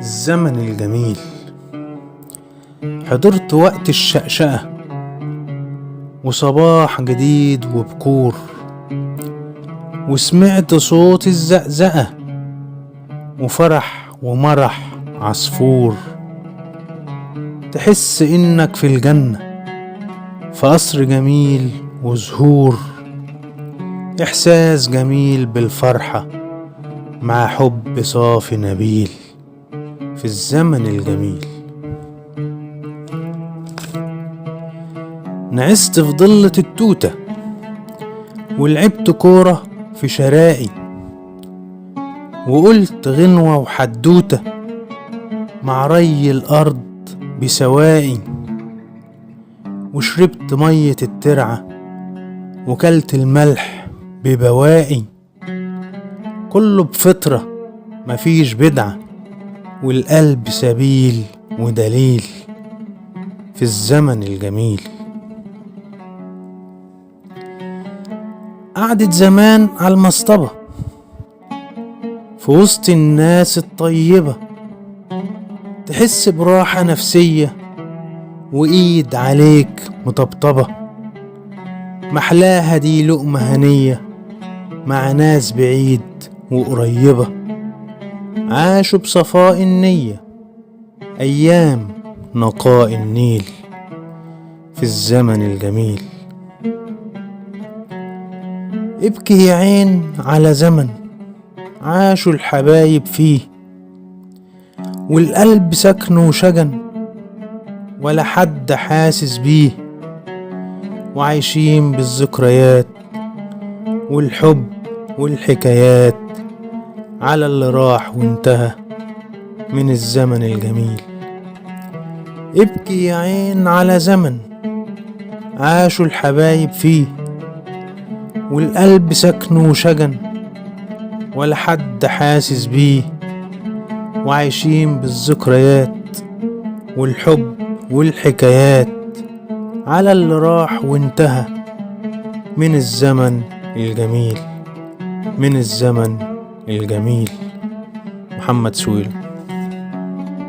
الزمن الجميل. حضرت وقت الشقشقة وصباح جديد وبكور، وسمعت صوت الزقزقة وفرح ومرح عصفور. تحس إنك في الجنة في قصر جميل وزهور، إحساس جميل بالفرحة مع حب صافي نبيل في الزمن الجميل. نعست في ضلة التوتة ولعبت كورة في شرائي، وقلت غنوة وحدوتة مع ري الأرض بسوائي، وشربت مية الترعة وكلت الملح ببوائي. كله بفطرة مفيش بدعة، والقلب سبيل ودليل في الزمن الجميل. قعدت زمان على المصطبة في وسط الناس الطيبة، تحس براحة نفسية وإيد عليك مطبطبة. محلاها دي لقمة هنية مع ناس بعيد وقريبة، عاشوا بصفاء النية أيام نقاء النيل في الزمن الجميل. ابكي يا عين على زمن عاشوا الحبايب فيه، والقلب سكنه شجن ولا حد حاسس بيه، وعايشين بالذكريات والحب والحكايات على اللي راح وانتهى من الزمن الجميل. ابكي يا عين على زمن عاشوا الحبايب فيه، والقلب سكنه شجن ولا حد حاسس بيه، وعايشين بالذكريات والحب والحكايات على اللي راح وانتهى من الزمن الجميل، من الزمن الجميل. محمد سويلم.